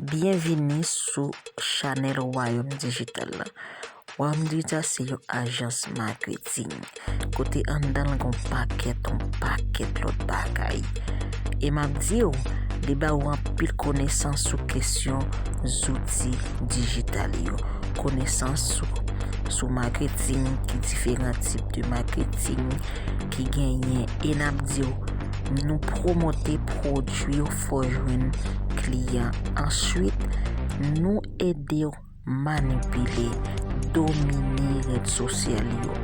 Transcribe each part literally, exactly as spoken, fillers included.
Byenvini sou chanèl Wayòm Dijital la. Wayòm Dijital se yon ajans maketing kote anndan l gen yon pakèt, yon pakèt lòt bagay. E m ap di w, li ba w anpil konesans sou kesyon zouti dijital yo, konesans sou, sou maketing, ki diferan tip de maketing ki genyen. E n ap di w, nou pwomote pwodui w, fè w jwenn kliyan. Answit, nou ede w manipile, domine rèd sosyal yo,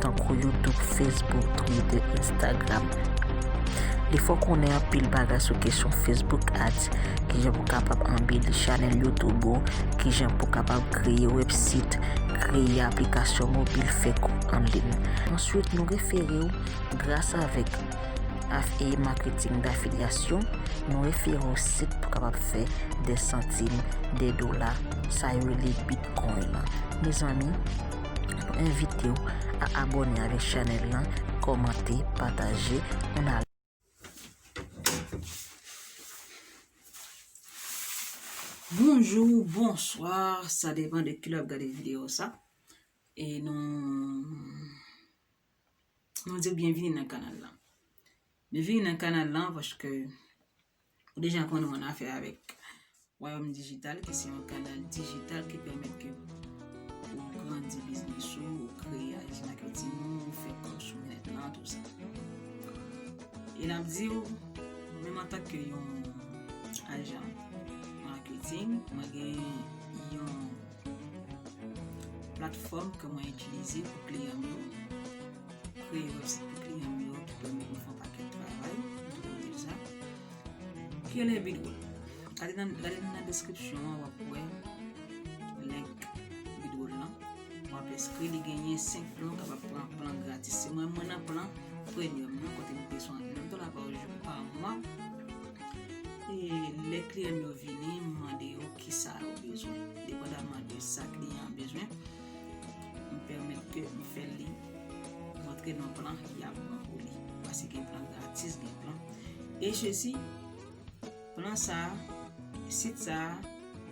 tankou YouTube, Facebook, Twitter, Instagram. Li fè w konnen anpil bagay sou kesyon Facebook Ads, kijan pou kapab anbeli chanèl YouTube ou, kijan pou kapab kreye website, kreye aplikasyon mobil, fè kou an liy. Answit, nou refere w gras avèk af-, e maketing dafilyasyon, nou refere w sit pou kapab fè de santim, de dola, sa yo rele Bitcoin lan. Mezanmi, nou envite w a abòne avèk chanèl lan, kòmante, pataje, ann ale. Bonjou, bonswa, sa depann de kilè w ap gade videyo sa. E nou, nou di w byenvini nan kanal lan. Byenvini nan kanal lan paske ou deja konnen w annafè avèk Wayòm Dijital, ki se yon kanal dijital ki pèmèt ke ou grandi biznis ou, ou kreye ajans maketing ou, ou fè kòb sou nèt lan, tou sa. E n ap di w, mwen menm antanke yon ajan maketing, mwen gen yon platfòm ke mwen itilize pou kliyan m yo, kreye website pou kliyan m yo ki pèmèt mwen fè yon pakèt travay, m toujou di sa, ki rele Bidroll. Gade nan, gade nan deskripsyon an, w ap wè link Bidroll lan. W ap enskri, li genyen senk plan, w kapab pran plan gratis. Se mwen, mwen nan plan premium nan, kote m peye swasannnèf dola pa jou, pa mwa. E lè kliyan m yo vini, m mande yo kisa yo bezwen. Depandaman de sa kliyan an bezwen, m pèmèt ke m fè li rantre nan plan ki ap bon pou li. Paske gen plan gratis, gen plan. E sesi, plan sa a, sit sa a,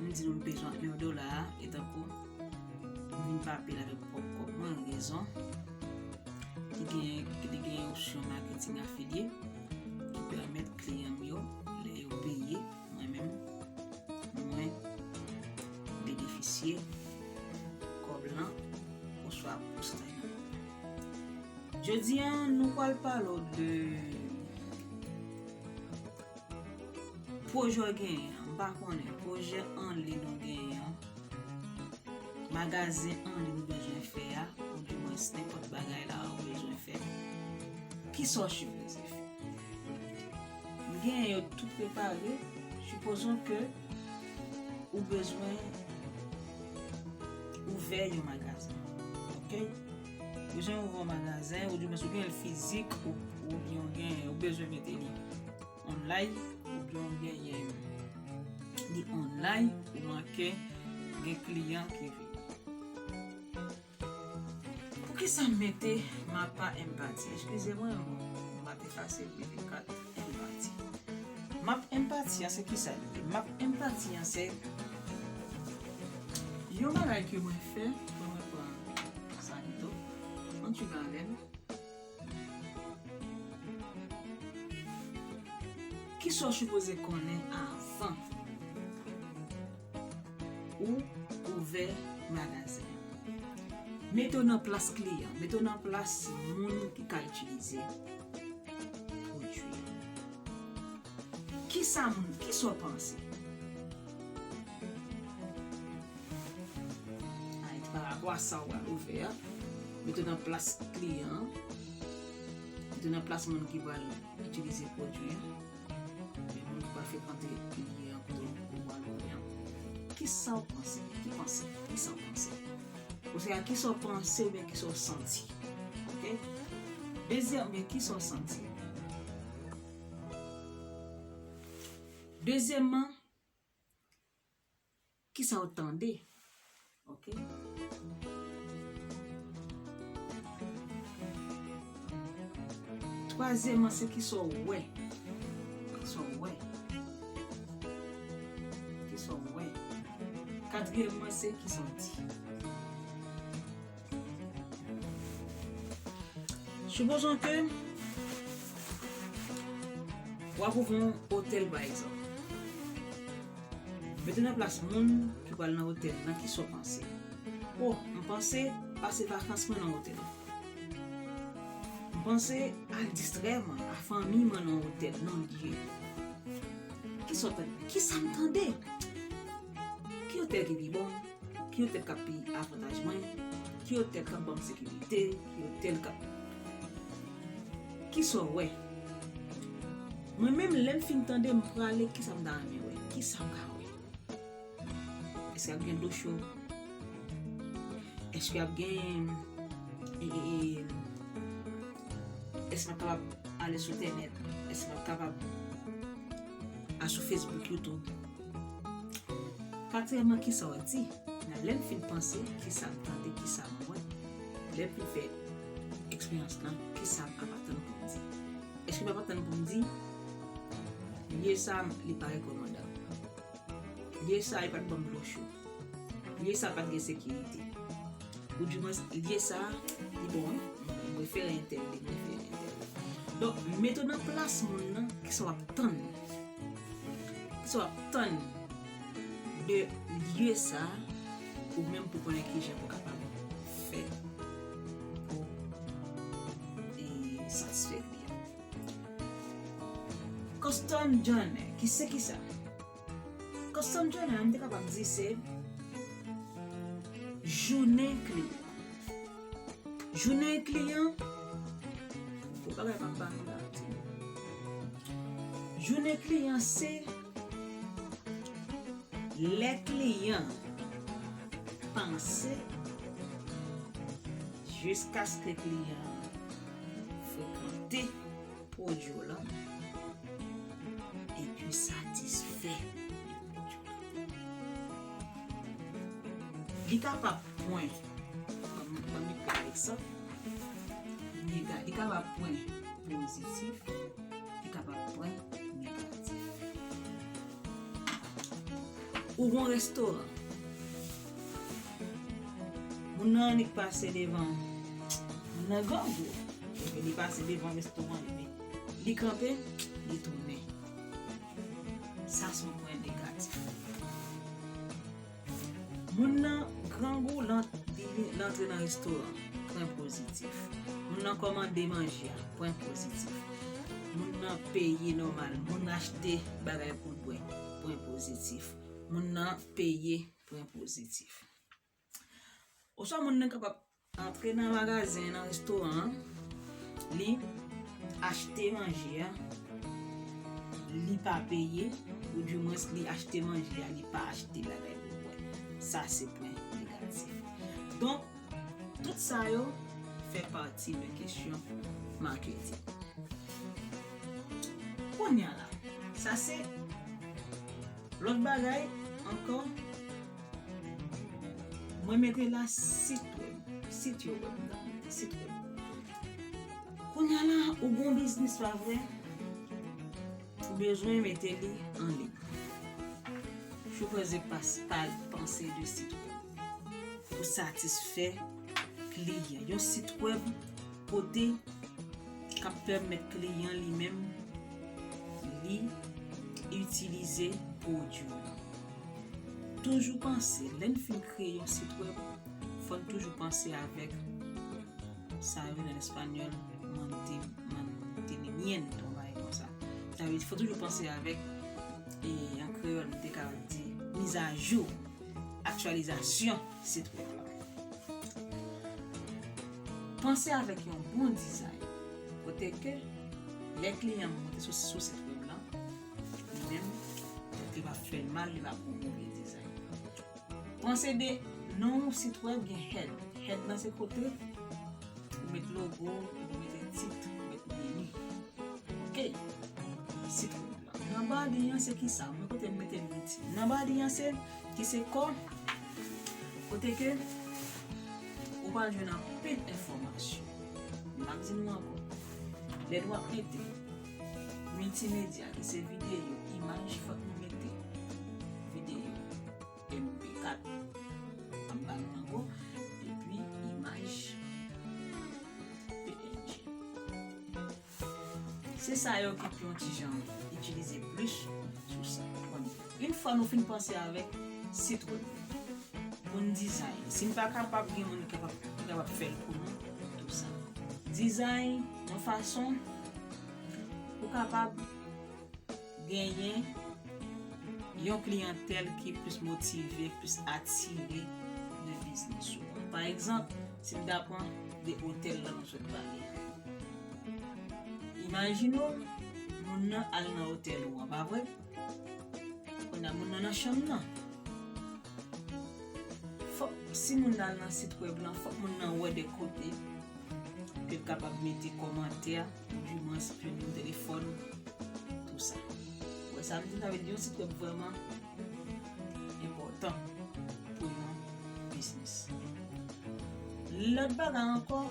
m di nou m peye swasannnèf dola a, e tankou m vin pa peye l avèk pwòp kòb mwen, rezon, li gen, li gen opsyon maketing afilye ki pèmèt kliyan m yo, lè yo peye, mwen menm, mwen benefisye kòb lan oswa pousantaj nan kòb lan. Jodi a, nou pral pale w de pwojè w genyen, m pa konnen, pwojè an liy ou genyen an, magazen an liy ou bezwen fè a, oudimwens nenpòt bagay la ou bezwen fè. Kisa w sipoze fè? M genyen yo tou prepare, sipozon ke ou bezwen ouvè yon magazen. Oke? Ou bezwen ouvè yon magazen, oudimwens ou genyen l fizik, ou, oubyen ou genyen, ou bezwen mete li online, oubyen ou genyen li online, ou manke gen kliyan ki vini. Poukisa m mete Mapa Empati? Eskize mwen, m ap efase V P kat Empati. Map Empati an se kisa li ye? Map Empati an se yon bagay ke mwen fè, mwen, mwen pran sa pito, ann swiv avè m. Kisa w sipoze konnen avan ou ouvè magazen an? Mete w nan plas kliyan, mete w nan plas moun ki ka itilize pwodui an. Kisa moun, kisa w panse? Ay, pa rapò a sa w pral ouvè a, mete w nan plas kliyan an, mete w nan plas moun ki pral itilize pwodui an, oubyen moun ki pral frekante kliyan an kote w pral ouvè an. Kisa w panse? Ki panse? Kisa w panse? Ou se a kisa w panse oubyen kisa w santi? Oke? Dezyèm, oubyen kisa w santi? Dezyèmman, kisa w tande? Oke? Twazyèmman, se kisa w wè. Kisa w wè? Kisa w wè? Katriyèmman, se kisa w di. Supposons que w ap ouvri yon otèl, pa egzanp. Mete nan plas moun ki pral nan otèl lan, kisa w panse? O, m panse pase vakans mwen nan otèl. M panse al distrè mwen ak fanmi mwen nan otèl, nan lye. Kisa w tande? Kisa m tande? Ki otèl ki pi bon? Ki otèl k ap pi avantaj mwen? Ki otèl k ap ban m sekirite? Ki otèl k ap... Kisa w wè? Mwen menm, lè m fin tande, m prale, kisa m ta renmen wè? Kisa m ka wè? Èske ap gen dlo cho? Èske ap gen, e, e, e, èske m ap kapab ale sou entènèt? Èske m ap kapab al sou Facebook, YouTube? Katriyèmman, kisa w di? Nan lè m fin panse, kisa m tande, kisa m wè? Lè m fin fè eksperyans lan, kisa m ap atann pou m di? Èske m ap atann pou m di, lye sa, li pa rekòmandab? Lye sa, li pa t ban m dlo cho. Lye sa pa t gen sekirite. Ou di mwens, lye sa, li bon, wi. M prefere entèl, li prefere entèl. Donk, mete w nan plas moun nan, kisa w ap tann? Kisa w ap tann de lye sa, ou menm pou konnen kijan pou kapab fè pou, e, satisfè kliyan? Custom journey, ki se kisa? Custom journey, m te kapab di se jounen kliyan. Jounen kliyan, gwo bagay m ap ba nou la. Jounen kliyan se lè kliyan panse jiskaske kliyan frekante pwodui w lan epi satisfè de pwodui w lan. Li kapab pwen, ban m, ban m yon egzanp. Nega-, li kapab pwen pozitif, li kapab pwen negatif. Ou gon restoran. Moun nan annik pase devan. Moun nan grangou. Epi li pase devan restoran li, men li kanpe, li tounen. Sa se yon pwen negatif. Moun nan grangou, l an-, li, li antre nan restoran, pwen pozitif. Moun nan kòmande manje a, pwen pozitif. Moun nan peye nòmal, moun nan achte bagay pou l bwè, pwen pozitif. Moun nan peye, pwen pozitif. Oswa moun nan kapab antre nan magazen, nan restoran an, li achte manje a, li pa peye, oudimwens li achte manje a, li pa achte bagay pou bwè. Sa se pwen negatif. Donk, tout sa yo fè pati de kesyon maketing. Kounye a la, sa se lòt bagay ankò. Mwen mete la sit wèb. Sit yo wèb, m ta mete sit wèb. Kounye a la, ou gon biznis, pa vre? Ou bezwen mete li an liy. Supposons pas, pa panse de sit wèb pou satisfè kliyan. Yon sit wèb kote k ap pèmèt kliyan li menm li itilize pwodui w lan. Toujou panse, lè n fin kreye yon sit wèb, fò n toujou panse avèk sa yo rele an espanyòl mante-, mantenimiento, yon bagay konsa. Sa vle di, fò toujou panse avèk, e, an kreyòl, m te ka di, mizajou, aktyalizasyon sit wèb la. Panse avèk yon bon dizay, kote ke lè kliyan monte sou, sou sit wèb la, li menm, li pa fè l mal, li pa pran move dizay. Panse de non yon sit wèb gen head. Head lan se kote ou met logo, ou mete tit, ou met meni. Oke? Sit wèb la. Nan body an se kisa? Mwen kote m mete miti. Nan body an se, ki se kò, kote ke ou pral jwenn anpil enfòmasyon. M ap di nou ankò. Lè nou ap mete miltimedya, ki se videyo, imaj, fòk nou mete videyo, M P kat, Se sa yo ki pi yon ti jan itilize plis sou sa. Bon, yon fwa nou fin panse avèk sit wèb pou n dizayn. Si n pa kapab, gen moun ki kapab, ki kapab fè l pou nou, tou sa. Dizayn yon fason pou kapab genyen yon kliyantèl ki plis motive, plis atire de biznis ou. Pa egzanp, si n ta pran de otèl la nou sot pale. Imajine w, moun nan al nan otèl ou an, pa vre? Kounye a moun nan nan chanm nan. Fòk, si moun nan al nan sit wèb lan, fòk moun nan wè de kote ke l kapab mete kòmantè, oudimwens pi nimewo telefòn, tou sa. Ou wè sa m di, sa vle di yon sit wèb vrèman enpòtan pou yon biznis. Lòt bagay ankò,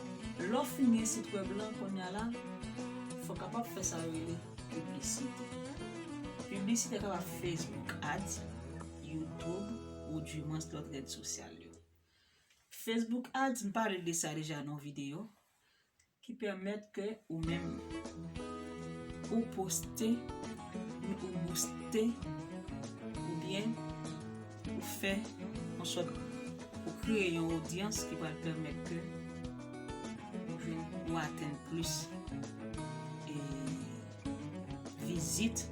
lè w fin gen sit wèb lan, kounye a la, fò w kapab fè sa yo rele piblisite. Piblisite kapab Facebook Ads, YouTube, oudimwens lòt rèd sosyal yo. Facebook Ads, m pale de sa deja nan yon videyo, ki pèmèt ke ou menm ou poste, ou booste, oubyen ou fè an sòt, ou kreye yon odyans ki pral pèmèt ke ou jwenn, ou atenn plis e vizit,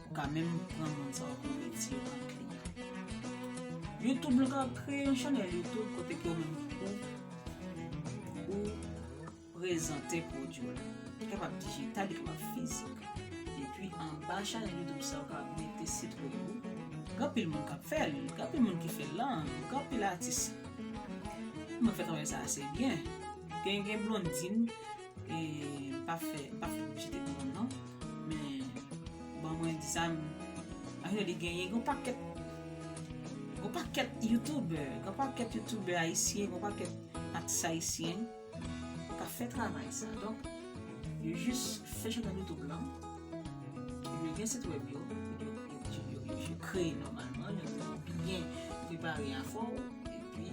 ou ka menm pran moun sa yo konvèti yo an kliyan. YouTube, nou kapab kreye yon chanèl YouTube kote ke ou menm ou, ou prezante pwodui w la. Li kapab dijital, li kapab fizik. Epi anba chanèl YouTube sa, ou kapab mete sit wèb ou. Gen anpil moun k ap fè l, gen anpil moun ki fè l la, gen anpil atis. Mwen fè travay sa ase byen. Gen, gen Blondine, e m pa fè, m pa fè piblisite pou moun non. Men, bon, mwen di sa, m, a li genyen, gen yon pakèt, gen yon pakèt youtubè, gen yon pakèt youtubè ayisyen, gen yon pakèt atis ayisyen k ap fè travay sa. Donk, yo jis fè chanèl YouTube lan, yo gen sit wèb yo, yo, yo, yo, yo, yo kreye nòmalman, yo, yo byen prepare afè w, epi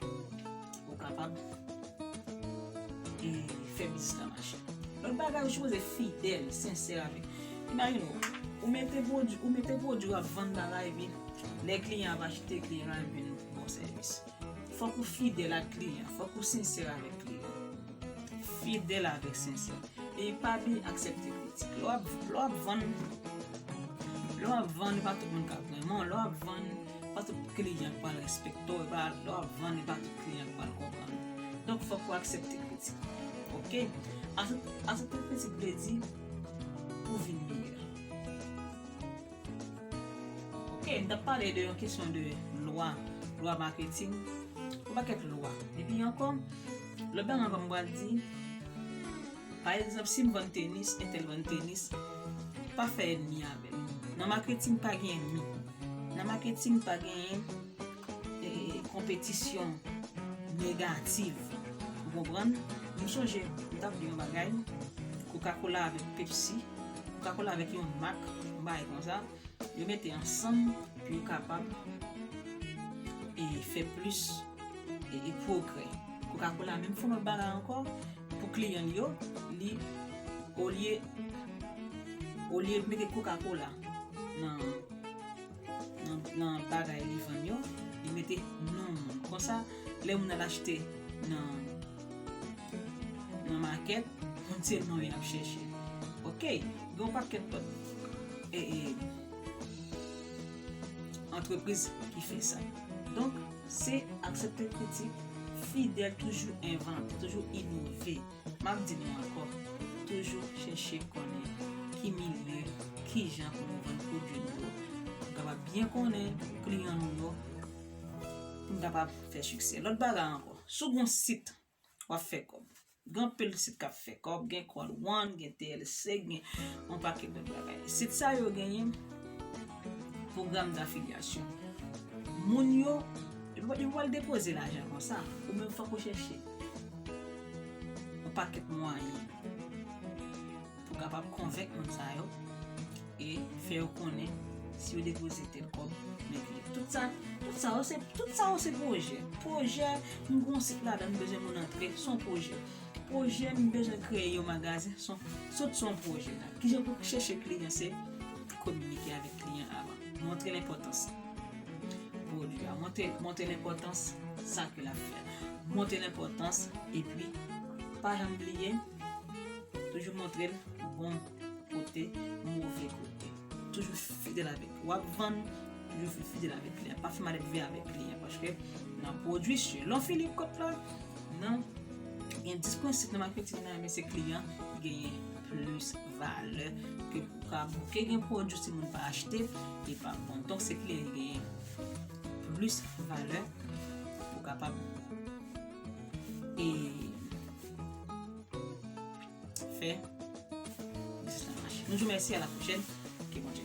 ou, ou kapab e fè biznis la mache. Lòt bagay, ou sipoze fidèl, sensè avèk. Imajine w, ou mete pwodui, ou mete pwodui w ap vann la, la, epi lè kliyan ap achte, kliyan ap vin ba w sèvis. Fòk ou fidèl ak kliyan, fòk ou sensè avèk kliyan. Fidèl avèk sensè. E pa bliye aksepte kritik. Lè w ap, lè w ap vann, lè w ap vann, e pa tout moun k ap renmen w. Lè w ap vann, e pa tout kliyan k pral respekte w. E pa, lè w ap vann, e pa tout kliyan k pral konprann ou. Donk, fòk ou aksepte kritik. Oke? Aksep-, aksepte kritik vle di ou vin miyè. Oke, m t ap pale de yon kesyon de lwa, lwa maketing, yon pakèt lwa. Epi ankò, lòt bagay ankò m pral di, pa egzanp, si m vann tenis, entèl vann tenis, pa fè ènmi avè l. Nan maketing pa gen ènmi. Nan maketing pa gen, e, e, konpetisyon negatif. Ou konprann? M sonje, m t ap li yon bagay, Coca-Cola avèk Pepsi, Coca-Cola avèk yon mak, yon bagay konsa. Yo mete ansanm pou yo kapab e fè plis e, e pwogrè. Coca-Cola menm fè yon lòt bagay ankò pou kliyan li yo, li olye, olye mete Coca-Cola nan, nan, nan bagay li vann yo, li mete non moun. Konsa, lè moun al achte nan, nan makèt, moun se non yo ap chèche. Oke, gen yon pakèt lòt e, e, antrepriz ki fè sa. Donk, se aksepte kritik, fidèl, toujou envante, toujou inove. M ap di nou ankò, toujou chèche konnen ki milye, ki jan pou nou vann pwodui nou yo. Pou n kapab byen konnen kliyan nou yo, pou n kapab fè siksè. Lòt bagay ankò, si w gen yon sit, w ap fè kòb. Gen anpil sit k ap fè kòb, gen Call One, gen T L C, gen yon pakèt lòt bagay. Sit sa yo genyen pwogram dafilyasyon. Moun yo, yo, yo pral depoze lajan konsa, ou menm fòk ou chèche yon pakèt mwayen pou kapab konvenk moun sa yo e fè yo konnen si yo depoze tèl kòb, men ki tout sa, tout sa yo se, tout sa yo se pwojè. Pwojè, m gen yon sit ladan, m bezwen moun antre, se yon pwojè. pwojè, m bezwen kreye yon magazen. Sot sou yon pwojè la. Kijan pou chèche kliyan? Se kominike avèk kliyan avan. Montre l enpòtans pwodui a. Montre, montre l enpòtans sa ke l ap fè. Montre l enpòtans, epi pa janm bliye, toujou montre l bon kote, move kote. Toujou fidèl avèk. W ap vann, toujou fi- fidèl avèk kliyan. Pa fè malèdve avèk kliyan, paske nan pwodui selon Philippe Kotla, nan gen dis pwen sis nan maketing nan, men se kliyan ki genyen plis valè ke pou ka bouke gen pwodui si moun pa achte, li pa bon. Donk se kliyan ki genyen plis valè pou kapab e fè biznis la mache. Nou di w mèsi, a la pwochèn. Ke Bondye